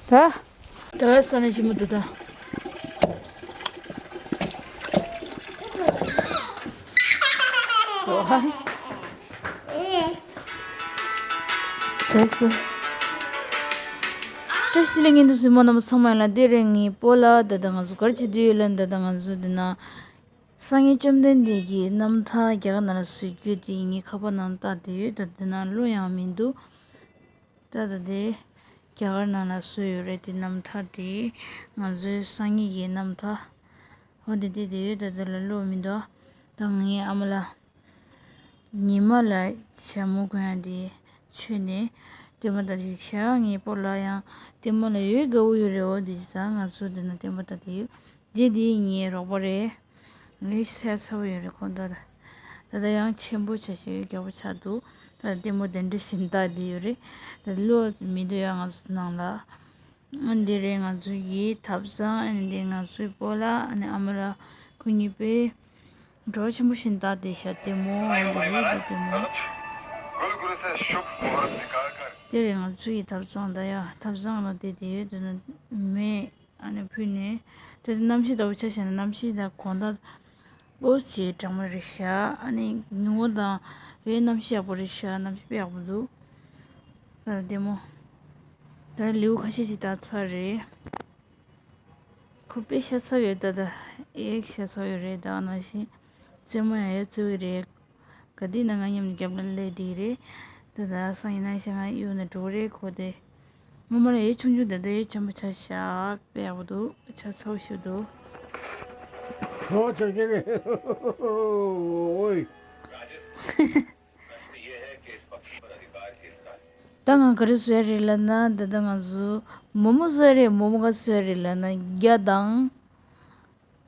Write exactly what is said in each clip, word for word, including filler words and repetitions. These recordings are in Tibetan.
ད། ད་ས་ནས་ཞིམ་མོ་འདུག་ད། སོ་ཧ། ཟ་སོ། བཀྲ་ཤིས་བདེ་ལེགས། ངན་དུ་སྲིན་མོ་རྣམ་པ་ཚང་མ་ཡིན་ལ། དེ་རིང་ངའི་སྤོ་ལགས་ད་ལྟ་ང་ཚོ་གར་བྱེད་དུས་ཡོད་ལ། ད་ལྟ་ང་ཚོ་འདི་ན། སངས་རྒྱས་བཅོམ་ལྡན་འདས་ཀྱི་རྣམ་ཐར་རྒྱ་གར་ནང་ལ་བཟོ་རྒྱུ་དེ་ངའི་ཁ་པར་ནང་བཏགས་བསྡད་ཡོད། ད་དེ་ནང་བླུགས་ཡང་མི་འདུག་ད་ད་དེ་རྒྱ་གར་ནང་ལ་བཟོས་ཡོད་རེད། དེ་རྣམ་ཐར་དེ་ང་ཚོའི་སངས་རྒྱས་ཀྱི་རྣམ་ཐར། འོ་དེ་དེ་དེ་ཡོད། ད་དེ་ལ་བླུགས་མི་འདུག་ད་ངའི་ཨ་མ་ལགས་ཉི་མ་ལ་ཞྭ་མོ་གོན་ཡག་དེ་མཆོད་ནས་བསྟན་པ་དར་ཞིག་བྱ། ངའི་སྤོ་ལགས་ཡང་བསྟན་པ་ལ་ཡོད་དགའ་བོ་ཡོད་རེད། འོ་དེ་བྱས་ཙང་ང་ཚོ་དེ་ན་བསྟན་པ་དར་དེ་ཡོད། དེ་དེ་ངའི་རོགས་པ་རེད། ངའི་ཤ་ཚ་བོ་ཡོད་རེད་ཁོང་ད། ད་ལྟ་ཡང་ཆེན་པོ་ཆགས་ཤིང་རྒྱ་བོ་ཆགས་འདུག་ད་ལྟད་མོ་དེ་འདྲ་ཞིག་ལྟ་བསྡད་ཡོད་རེད། ད་བླུགས་མི་འདུག་ཡ་ང་ཚོ་ནང་ལ། ཨ་འདི་རེད་ང་ཚོ་གི་ཐབ་ཚང་། ཨ་འདི་ང་ཚོའི་སྤོ་ལགས། ཨ་ནི་ཨ་མ་ལགས་ཁོ་གཉིས་པོས་བྲོ་ཆེན་པོ་ཞིག་ལྟ་བསྡད་ཤག་ལྟད་མོ། ཨ་འདི་རེད་ད་ལྟད་མོ། དེ་རེད་ང་ཚོ་ཡི་ཐབ་ཚང་། ད་ཡ་ཐབ་ཚང་ལ་བསྡད་དེ་ཡོད་དེ་ན་མེད། ཨ་ནི་ཕུལ་ནས་དེ་གནམ་གཤིས་ལྟ་བུ་ཆ་བཞག་ན་གནམ་གཤིས་ད་དགོང་དག་ཨོ་ཙི་གྲང་མོ་རེད་ཤག་ཨ་ནི་ཉིན་གུང་དང་བའི་གནམ་གཤིས་ཡག་པོ་རེད་ཤག་གནམ་གཤིས་དཔེ་ཡག་པོ་འདུག་ད་ལྟད་མོ། ད་ལེའུ་ཁ་ཤས་ཤིག་ད་ཚར་རེད། ཁོ་དཔེ་ཤ་ཚ་ཡོད་ད། ད་ཨེ་ཤ་ཚ་ཡོད་རེད། ད་ནང་བཞིན་རྩེད་མོ་ཡང་ཡོད་རྩེ་གི་རེད། ག་དུས་ན་ང་མཉམ་རྒྱབ་ལ་སླེབས་བསྡད་ཀྱི་རེད། ད་ད་སང་ཉིན་ནང་ཞག་ང་གཡུག་ནས་འགྲོ་གི་རེད་ཁོ་དེ། སྔོན་མ་ལ་ཡས་ཆུང་ཆུང་དེ་འདྲ་ཡས་ཆེན་པོ་ཆགས་ཤག་དཔེ་ཡག་པོ་འདུག་ཆ་ཚ་བོ་ཞིག་འདུག་ཨོ་ཆོས་ཆོས་རེད། ཨོའི། ད་ང་ག་རེ་བཟོས་རེད་ལབ་ན། ད་ལྟ་ང་ཚོ་མོག་མོག་བཟོས་རེད། མོག་མོག་ག་བཟོས་རེད་ལབ་ན་བརྒྱ་དང་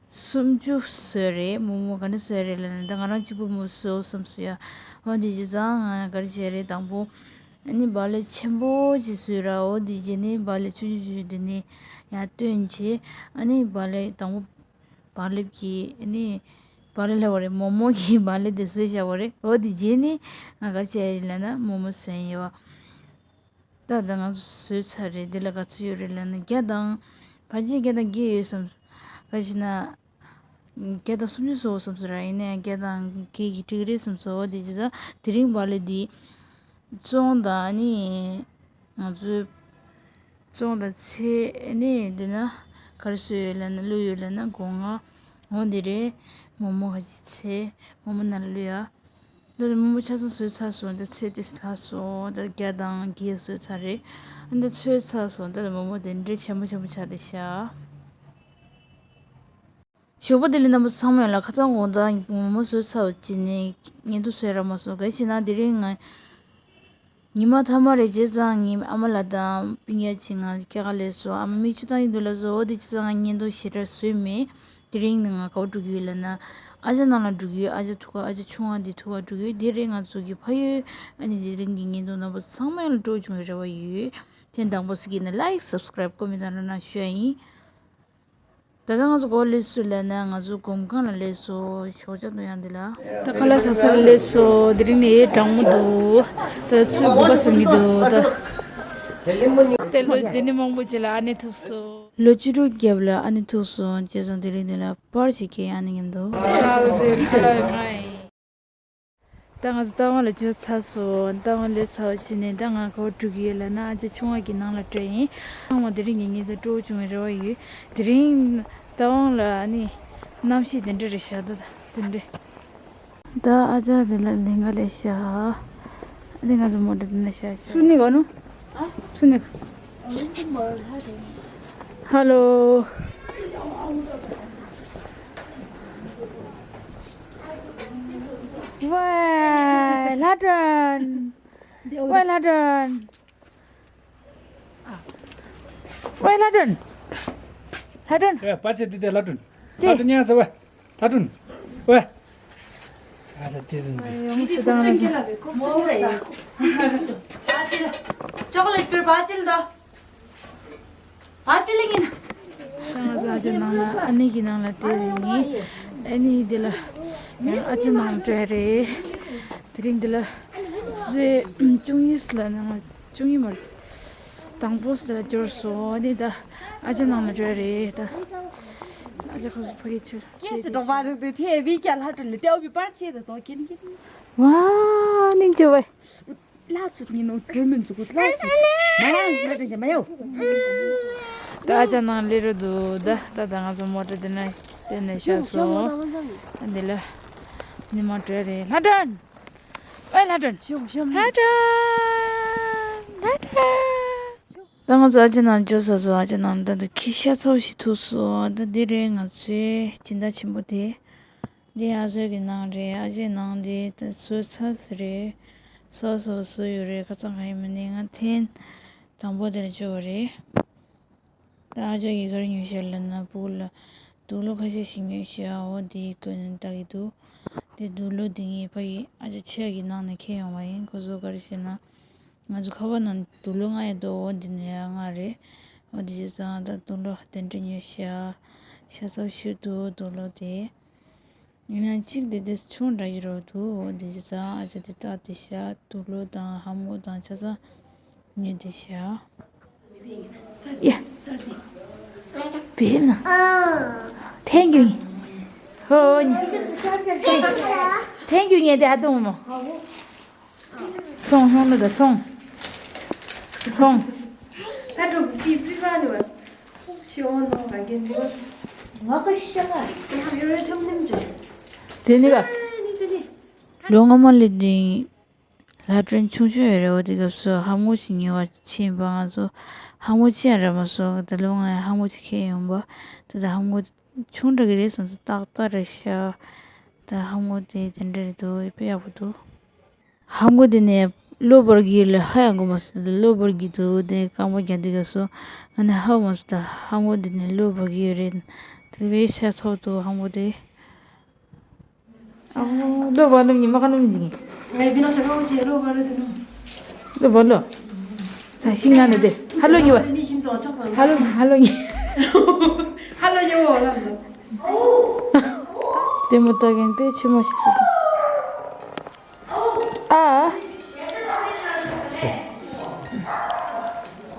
སུམ་ཅུ་བཟོས་རེད། མོག་མོག་ག་ནས་བཟོས་རེད་ལབ་ན། ད་ང་རང་གཅིག་པུ་མོག་བཟོ་བསམ་སོང་ཡ། འོ་དེ་བྱས་ཙང་ང་ག་རེ་བྱས་རེད། དང་པོ་ཨ་ནི་བག་ལེབ་ཆེན་པོ་ཅིག་བཟོས་ར། འོ་དེ་རྗེས་ནས་བག་ལེབ་ཆུང་ཆུང་ཆུང་ཆུང་དེ་ནས་ཡར་བཏོན་བྱས། ཨ་ནི་བག་ལེབ་དང་པོ་བག་ལེབ་ཀྱི་ཨ་ནི་བག་ལེབ་ལབ་པ་རེད། མོག་མོག་གི་བག་ལེབ་དེ་བཟོས་བཞག་པ་རེད། འོ་དེ་རྗེས་ནས་ང་ག་རེ་བྱས་རེད་ལབ་ན་མོག་མོག་བཟོས་ཡོད་པ། ད་ད་ང་ཚོ་བཟོས་ཚར་རེད། འདི་ལ་ག་ཚོད་ཡོད་རེད་ལབ་ན་བརྒྱ་དང་། ཕལ་ཆེར་བརྒྱ་དང་བརྒྱད་ཡོད་བསམ། ག་ཞེ་ན། བརྒྱ་དང་སུམ་ཅུ་བཟོ་བསམ་སོང་ར། ཡིན་ནའི་བརྒྱ་དང་བརྒྱད་ཀྱི་འགྲིག་རེད་བསམ་སོང་། འོ་དེ་བྱས་ཙང་དེ་རིང་བག་ལེབ་འདི་བཙོང་དང་ནི་ང་ཚོའི་བཙོང་དང་ཚེ་ནི་འདི་ན་ག་རེ་བཟོས་ཡོད་ལབ་ན་བླུགས་ཡོད་ལབ་ན་སྒོ་ང་། འོ་འདི་རེད། མོག་མོག་ག་ཅིག་ཚེ་མོག་མོག་ནང་ལ་བླུགས་ཡ། འདི་ལ་མོག་མོག་ཆ་ཚང་བཟོས་ཚར་སོང་། འདི་ཚེ་དེ་ལྷག་སོང་། འདི་བརྒྱ་དང་བརྒྱད་བཟོས་ཚར་རེད། འདི་ཚོས་ཚར་སོང་། འདི་ལ་མོག་མོག་དེ་འདྲའི་ཆེན་པོ་ཆེན་པོ་ཆགས་བསྡད་ཤག་ཞོགས་པ་བདེ་ལེགས་རྣམ་པ་ཚང་མ་ལ། ཁ་སང་དགོང་དག་མོག་མོག་བཟོས་ཚར་བ་ཅིག་ནས་བརྙན་ཐུང་བཟོས་རག་མ་སོང་། ག་ཞེ་ན་དེ་རིང་ང་ཉི་མ་མཐའ་མ་རེད། བྱས་ཙང་ངའི་ཨ་མ་ལགས་དང་སྤུན་ཀྱག་ཅིག་ང་ལ་སྐྱེལ་ག་སླེབས་སོང་། ཨ་མ་མིག་ཆུ་བཏང་གི་འདུག་ལབ་སོང་། འོ་དེ་བྱས་ཙང་ང་བརྙན་ཐུང་ཞེ་དྲག་བཟོས་མེད། དེ་རིང་ནི་ང་ག་པར་འགྲོ་གི་ཡོད་ལབ་ན། ཨ་ཅག་ནང་ལ་འགྲོ་གི་ཡོད། ཨ་ཅག་ཐུག་ག་ཨ་ཅག་ཆུང་བ་འདི་ཐུག་ག་འགྲོ་གི་ཡོད། དེ་རིང་ང་ཚོ་གི་ཕ་ཡུལ། ཨ་ནི་དེ་རིང་གི་བརྙན་ཐུང་རྣམ་པ་ཚང་མ་ལ་སྤྲོ་བྱུང་བའི་རེ་བ་ཡོད། དེ་དང་པོ་ཟིག་གི་ནི་ལའིཀ་སབ་སི་ཀ་རེབ་ཀོ་མེན་ཊི་ར་ན་ཞུ་ཡ་ཡིན། ད་ལྟ་ང་ཚོ་ག་པར་སླེབས་སོང་ལབ་ན་ང་ཚོ་སྒོམ་ཁང་ལ་སླེབས་སོང་། ཞོགས་ཇ་འཐུང་ཡ་འདི་ལ། ད་ཁ་ལག་ཟ་ས་ལ་སླེབས་སོང་། དེ་རིང་ནི་ཡས་གྲང་མོ་འདུག་ད་ཚོད་དགོས་པ་ཟིན་གྱི་འདུག་ད་ལོ་འདི་ནི་མང་པོ་ཅིག་ལ་ཨ་ནེ་ཐུག་སོང་། ལོ་བཅུ་དྲུག་རྒྱབ་ལ་ཨ་ནེ་ཐུག་སོང་། བྱས་ཙང་དེ་རིང་འདི་ལ་པར་ཞིག་ཁྱེར་ཡ་ནི་ངེམ་འདུག་ད་ང་ཚོ་རྟ་དབང་ལ་འབྱོར་ཚར་སོང་། རྟ་དབང་སླེབས་ཚར་བ་ཕྱིན་ནས་ད་ང་ག་པར་འགྲོ་གི་ཡོད་ལབ་ན་ཨ་ཅག་ཆུང་བ་གི་ནང་ལ་འགྲོ་ཡིན། ཚང་མ་དེ་རིང་གི་ངེད་ཚོ་སྤྲོ་བོ་བྱུང་བའི་རེ་བ་ཡོད། དེ་རིང་རྟ་དབང་ལ་ཨ་ནི་གནམ་གཤིས་དེ་འདྲ་རེད་ཤག་ད་དེ་འདྲ། ད་ཨ་ཅག་དེ་ལ་ལེན་ག་ལས་ཤག་ཨ་ནི་ང་ཚོ་མོ་ཊ་དེ་ན་ཤག་ཤག་སུ་ནི་ག་ནུ། སུ་ནི། ཧ་ལོ། ཝེ། ལྷ་སྒྲོན། ཝེ་ལྷ་སྒྲོན། ཝེ་ལྷ་སྒྲོན། ལྷ་སྒྲོན། ཨེ་པར་ཆས་འདི་དེ་ལྷ་སྒྲོན། ཏེ། ལྷ་སྒྲོན་ཉན་ཟེར་ཝེ། ལྷ་སྒྲོན། ཝེ། ཨ་ལ་ཅི་ཟུང་གི། ཡོང་ཤི་དང་ནི། ཅོག་ལེ་པར་པར་ཆས་ལ་དོ། ཨ་ཅི་ལེ་ངིན། ད་ང་ཚོ་ཨ་ཅག་ནང་ལ་ཨ་ནེ་གི་ནང་ལ་བསྡད་ཡིན། ཨ་ནེ་འདི་ལ་ཡང་ཨ་ཅག་ནང་ལ་བསྡད་རེད། དེ་རིང་འདི་ལ་ཚེས་བཅུ་གཉིས་ལ་ནང་ལ་བཅུ་གཉིས་མ་རེད། དང་པོ་སུ་ལ་འབྱོར་སོང་། ཨ་ནི་ད་ཨ་ཅག་ནང་ལ་འགྲོ་རེད་ད། ཨ་ཅག་ཁོ་ཚོ་ཕ་གི་ཆུ། ཀྱེ་སི་འགྲོགས་པ་རིག་དེ་ཐེ་བི་ཀྱ་ལྷ་ཀྲི་ལི་ཏེའོ་བི་པར་ཆེ་དེ་དོ་ཀིན་ཀིན། ཝ་ནིང་ཅོ་བའི། ལྷ་ཚུད་ཉིན་ནོ་གྲོས་མིན་ཚུགས་ལྷ་ཚུད། མ་ཡང་ང་དོན་ཞེ་མ་ཡོ། ད་ཨ་ཅག་ནང་ལི་རུ་དུ་ད་ད་ད་ང་ཚོ་མོ་ཊ་དེ་ན་དེ་ནས་ཤ་སོང་། ཨ་འདི་ལ་ཉི་མ་བྲོས་རེད་ལྷ་སྒྲོན། ཨོའི་ལྷ་སྒྲོན། ཤོག་ཤོག་ལྷ་སྒྲོན། ལྷ་སྒྲོན། ད་ང་ཚོ་ཨ་ཅག་ནང་འབྱོར་ས་སོ། ཨ་ཅག་ནང་ད་ད་ཁྱི་ཤ་ཚ་པོ་ཞིག་ཐུག་སོང་། ད་འདི་རེད་ང་ཚོའི་སྦྱིན་བདག་ཆེན་པོ་དེ། འདི་ཨ་ཅག་གི་ནང་རེད། ཨ་ཅག་ནང་འདི་ད་བཟོ་ཚར་ས་རེད། བཟོ་བཟོ་བཟོ་ཡོད་རེད། ཁ་སང་ག་ཡིན་མིན་ནི་ང་ཐེངས་དང་པོ་དེ་ལ་འབྱོར་བ་རེད། ད་ཨ་ཅག་གིས་ག་རེ་ཉོས་ཤག་ལབ་ན་སྤུ་གུ་ལ་དུག་ལོག་ཁ་ཤས་ཤིག་ཉོས་ཤག་འོ་འདི་བཀོན་ནས་ལྟ་གི་འདུག་དེ་དུག་ལོག་འདི་ངས་ཕ་གི་ཨ་ཅག་ཆེ་གི་ནང་ནས་ཁྱེར་ཡོང་བ་ཡིན། ཁོ་ཚོ་ག་རེ་བྱས་ན་ང་ཚོ་ཁ་པར་ནང་དུག་ལོག་ལྔ་ཡོད་དོ། འོ་འདི་ནས་ཡང་ལྔ་རེད། འོ་འདི་བྱས་ཙང་ད་དུག་ལོག་དེ་འདྲ་ཉོས་ཤག་ཤ་ཚ་པོ་ཞིག་འདུག་དུག་ལོག་དེ། ཡིན་ན་གཅིག་དེ་དེ་ཆུང་དྲགས་ཀྱི་རོ་འདུག་འོ་འདི་བྱས་ཙང་ཨ་ཅག་དེ་ལྟ་དེ་ཤག་དུག་ལོག་དང་ལྷམ་ངོ་དང་ཆ་ཚང་ཉོས་དེ་ཤག་ཡ། བེ་ན། ཐེང་གུ། ཧོ་ནི། ཐེང་གུ་ངས་དེ་ཨ་དུང་མོ། སོང་སོང་ལ་ད་སོང་། སོང་། ད་འགྲོ་པི་པི་པ་ནི་བ། ཤི་འོང་ནོ་ག་གེ་འདི་བ། ང་ག་ཤ་ག་ཡ་ཡོ་རེ་ཐམ་ནེམ་ཅི། དེ་ནི་ག་ནི་ཅི་ནི། ལོ་སྔ་མ་ལས་འདི་ལྷ་སྒྲོན་ཆུང་ཆུང་ཡོད་རེད། འོ་དེ་སྐབས་སུ་ལྷམ་ངོ་ཞིག་ཉོ་བ་ཕྱིན་པ། ང་ཚོ་ལྷམ་ངོ་ཅི་ཡང་རག་མ་སོང་། ད་ལོ་ང་ལྷམ་ངོ་ཅིག་ཁྱེར་ཡོང་པ། ད་ད་ལྷམ་ངོ་ཆུང་དྲགས་ཀྱི་རེད་བསམ་སོང་། ཏག་ཏག་རེད་ཤག་ད་ལྷམ་ངོ་དེ་དེ་འདྲ་རེད་འདུག་དཔེ་ཡག་པོ་འདུག་ལྷམ་ངོ་དེ་ནས་གློ་བུར་གྱི་ལ་ཧ་ཡང་གོ་མ་སོང་། དེ་གློ་བུར་གྱི་འདུག་དེ་རྐང་པ་རྒྱག་དུས་སྐབས་སུ་ང་ནི་ཧ་གོ་མ་སོང་། ད་ལྷམ་ངོ་དེ་ནས་གློ་བུར་གྱི་ཡོད་རེད། དེ་བས་ཤ་ཚ་པོ་འདུག་ལྷམ་ངོ་དེ། ཨ་ལོ་བ་ལོ་ཉི་མ་ཁ་ནུམ་ཅིག་ངའི་བི་ནོ་ཆ་ཁ་ཅེ་ལོ་བ་ལོ་དེ་ནོ། ལོ་བ་ལོ། ས་ཤིང་ན་ནི་དེ་ཧ་ལོ་ཉི་བ། ཧ་ལོ་ཧ་ལོ་ཉི། ཧ་ལོ་ཉི་བ་ལ་ལོ། དེ་མོ་ལྟ་གིན་པས་ཆི་མོ་ཞིག་ཅིག་ཨ།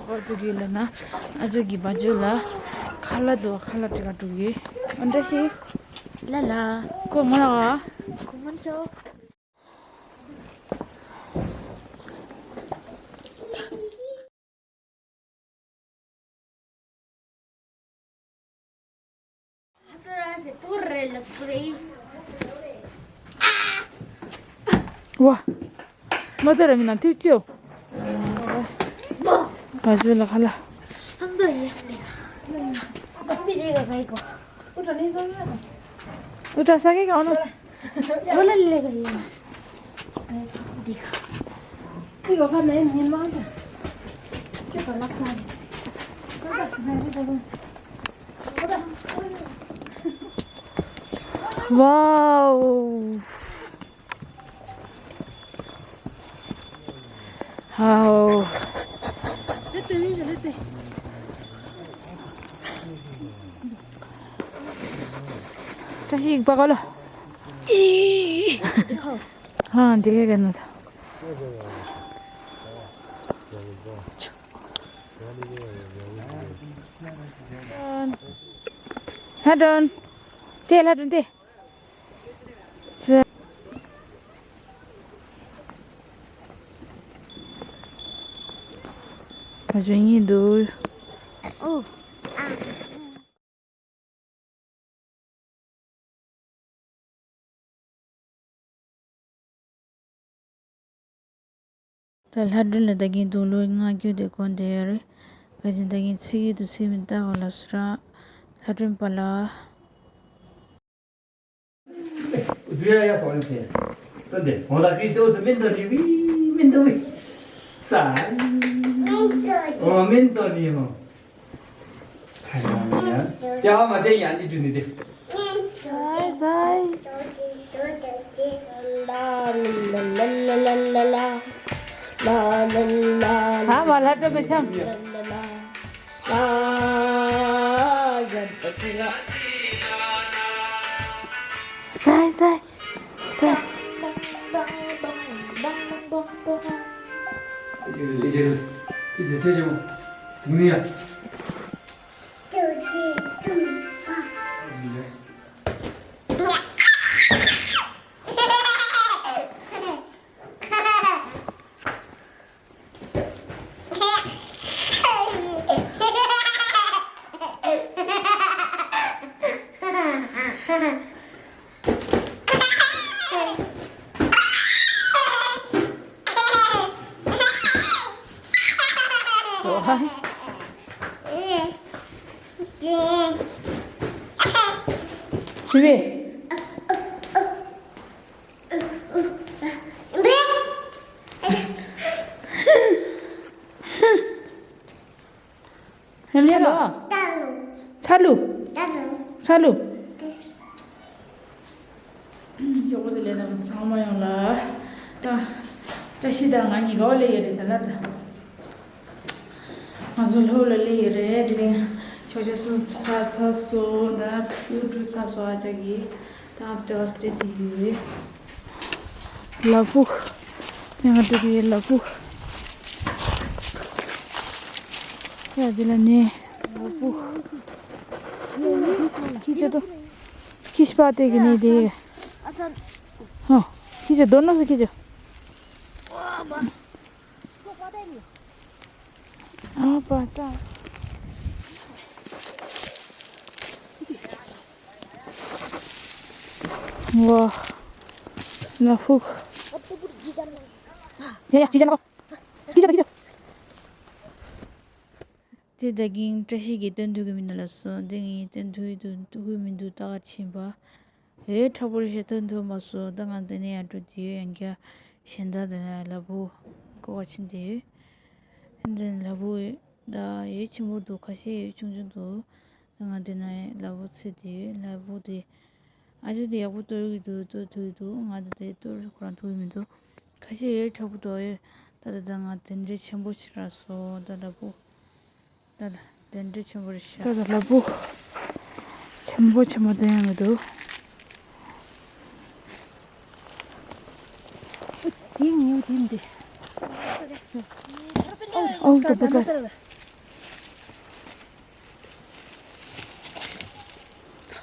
འགྲོ་གི་ལ་ན་ཨ་ཅག་གི་བ་ཇོ་ལ་ཁ་ལ་དུ་ཁ་ལ་དྲི་ག་འགྲོ་གི་ཨ་འདྲ་ཞིག་ལ་ལ། ཁོ་མོ་ལ་ག་ཁོ་མོ་ཆོ། ཝ། མ་ཚོད་ར་མི་ན་ཐུག་ཅོ། བ་ཇོ་ལ་ཁ་ལ། ཨུ་ཏྲ་ས་ཀེ་ག་ཨོ་ནོ། ཝའོ། ཧའོ། བཀྲ་ཤིས་པ་ག་ལོ། ཧ་འདི་ག་ག་ན་ད། ལྷ་སྒྲོན། དེ་ལྷ་སྒྲོན་དེ། ང་ཚོ་གཉིས་འདུག་ཨོ། ད་ལྷ་སྒྲོན་ལ་ད་གིན་དུག་ལོག་ལྔ་བརྒྱ་དེ་གོན་བསྡད་ཡོད་རེད། ག་ཅིག་ད་གིན་ཚིག་གི་དུ་ཚིག་མི་ལྟ་བ་ལབ་སོང་ར། ལྷ་སྒྲོན་པ་ལགས། ཡིན་ཡ། ཧེམ་ལེ་ལོ། ཚ་ལུ། ཚ་ལུ། ཇོ་བོ་དེ་ལས་ན་ཚང་མ་ཡོང་ལ། ད་བཀྲ་ཤིས་དང་ང་གཉིས་ཀ་བ་ལས་ཡོད་རེད་ད་ལ་ད། ང་ཚོ་སློབ་ལ་སླེབས་ཡོད་རེད། དེ་རིང་ཆོས་རྒྱལ་སོ་ཚ་ཚ་སོ་ད་ཡུ་ཀྲུ་ཚ་སོ་ཨ་ཅག་གིས་ད་ང་ཚོ་དེ་བ་སྟེ་དེ་ཡོད་རེད། ལ་ཕུག་ང་དེ་གའི་ལ་ཕུག་ཡ་དེ་ལ་ནས་ལ་ཕུག་ཁྱི་ཅག་དོ། ཁྱི་ཤི་པ་དེ་གི་ནས་དེ། ཧོ། ཁྱི་ཅག་དོ་ནོ་སུ་ཁྱི་ཅག་ཨ་པ་ཏ། ཝ། ལ་ཕུག་ཡ་ཡ་ཅི་ཅག་ན་གོ་ཅི་ཅག་ཅི་ཅག་དེ་ད་གིན་བཀྲ་ཤིས་ཀྱིས་སྟོན་ཐུབ་ཀྱི་མི་འདུག་ལབ་སོང་། དེ་ངས་སྟོན་ཐུབ་ཀྱི་འདུག་ཐུབ་ཀྱི་མི་འདུག་ད་ག་ཕྱིན་པ། འོས་འཁྲབ་པོ་རེ་ཞིག་སྟོན་ཐུབ་མ་སོང་། ད་ང་འདི་ནས་ཡར་འགྲོ་དུས་ཡང་བསྐྱར་གཞན་དག་དེ་ན་ལ་ཕུག་ཀོ་བ་ཕྱིན་དེ་ཡོད། འདི་ལ་ཕུག་ད་འོས་ཆེན་པོ་འདུག་ཁ་ཤས་འོས་ཆུང་ཆུང་འདུག་ད་ང་འདི་ན་ལ་ཕུག་ཚེ་དེ་ཡོད། ལ་ཕུག་དེ་ཨ་ཅེ་དེ་ཡག་པོ་གཏོར་གི་འདུག་གཏོར་ཐུབ་ཀྱི་འདུག་ང་དེ་དེ་གཏོར་ཁོ་རང་ཐུབ་ཀྱི་མི་འདུག་ཁ་ཤས་འོས་འཁྲབ་པོ་འདུག་ཡོད། ད་ད་ད་ང་དེ་འདྲའི་ཆེན་པོ་ཞིག་རག་སོང་ད་ལ་ཕུག་ད་ལ་དེ་འདྲ་ཆེན་པོ་རེད་ཤག་ད་ལ་ལ་ཕུག་ཆེན་པོ་ཆེན་པོ་དེ་ཡང་མི་འདུག་དེ་ཉེའུ་དེ་འདི། ཨོ་ད་ད་ད།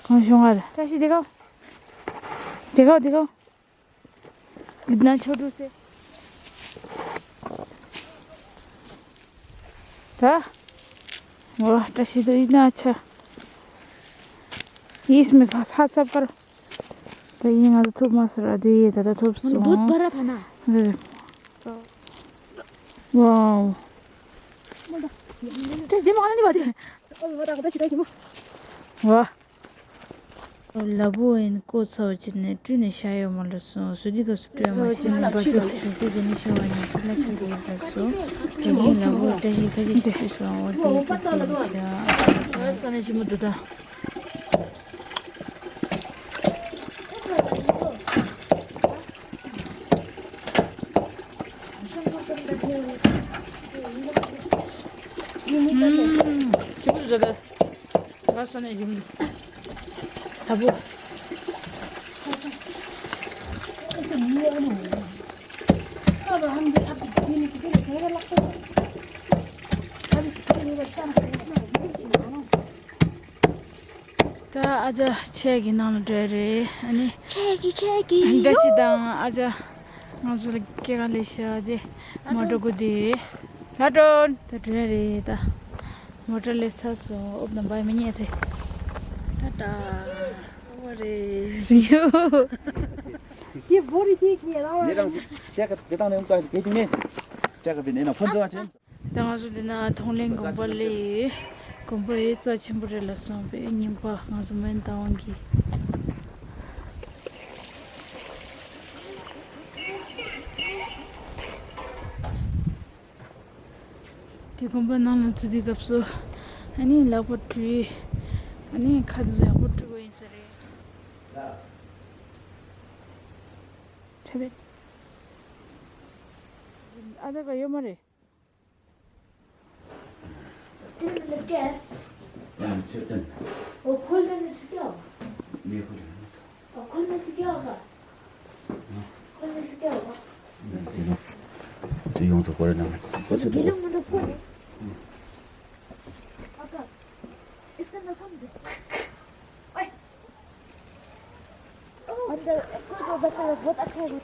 གང་བྱུང་བ་རེད། བཀྲ་ཤིས་དེ་ག་དེ་ག་དེ་ག་ན་ཆོ་འགྲོ་སེ། ད། ཝ་བཀྲ་ཤིས་དེ་ཡིན་ན་ཆ། ཡིས་མི་ཁ་ས་ས་པར། ད་ཡིན་ང་ཚོ་ཐུབ་མ་སོང་ར་དེ་ཡིན་ད་ད་ཐུབ་སོང་། ཝའོ། བཀྲ་ཤིས་མ་ཁ་ན་ནི་བ་དེ། ཝ། ལ་ཕུག་ཡིན་ཀོ་ཚ་བ་ཅི་ནས་བཀྲུས་ནས་བཞག་ཡོད་མ་ལ་སོང་། སུ་དི་ག་སུ་བཀྲུས་མ་ཤེས་ནས་བ་ཅི་ག་ཟེ་དེ་ནི་ཤེས་བ་ནས་བཀྲུས་མ་ཆགས་ཀྱི་ཡོད་ལ་སོང་། དེ་ཡིན་ལ་ཕུག་བཀྲ་ཤིས་ཁ་ཤས་ཤིག་བཀྲུས་སོང་། འོ་དེ་གི་བཀྲུས་ནས་བཞག་ས་ནས་ཞིམ་པོ་འདུག་ད། ཞིམ་པོ་འདུག་ད། ད་ས་ནས་ཞིམ། ལ་ཕུག་ད་ཨ་ཅག་ཆས་ཀྱི་ནང་ལ་འགྲོ་རེད། ཨ་ནི་ཆས་ཀྱི་ཆས་ཀྱི་བཀྲ་ཤིས་དང་ཨ་ཅག་ང་ཚོ་ལ་སྐྱེལ་ག་སླེབས་ཤག་དེ་མོ་ཊ་སྒུག་དེ་ལ་ཀྲོན་ད་འགྲོ་རེད་ད། མོ་ཊ་སླེབས་ཚར་སོང་། ཨོབ་དང་བའི་མི་ཉལ་ཏེ། ད་ད། ཨོ་རེད། ཡོ། དེ་བོ་རི་དེ་ཉལ་ལ་བ། ངེད་རང་ཅག་ག་དེ་དང་ནས་ཡོང་ཙང་གེ་དེ་ནས་ཅག་ག་བི་ནས་ན་ཕོན་ཙང་ཆེན། ད་ང་ཚོ་འདི་ན་ཐོང་ལེན་དགོན་པ་ལས་དགོན་པ་ཡོད་རྩ་ཆེན་པོ་རེད་ལ་སོང་པའི་རྙིང་པ་ང་ཚོ་མོན་རྟ་དབང་གི། དེ་དགོན་པ་ནང་ལ་ཚུད་དུས་སྐབས་སུ་ཨ་ནི་ལག་པ་བཀྲུས། ཨ་ནི་ཁ་དེ་ཚོ་ཡག་པོ་བཀྲུ་དགོས་ཡིན་ས་རེད། ཆ་བེད། ཨ་ད་ག་ཡོད་མ་རེད། ཨ་འདི་ཀོ་ཀོ་བ་ཏི་བོ་ཏ་ཆ་བོ།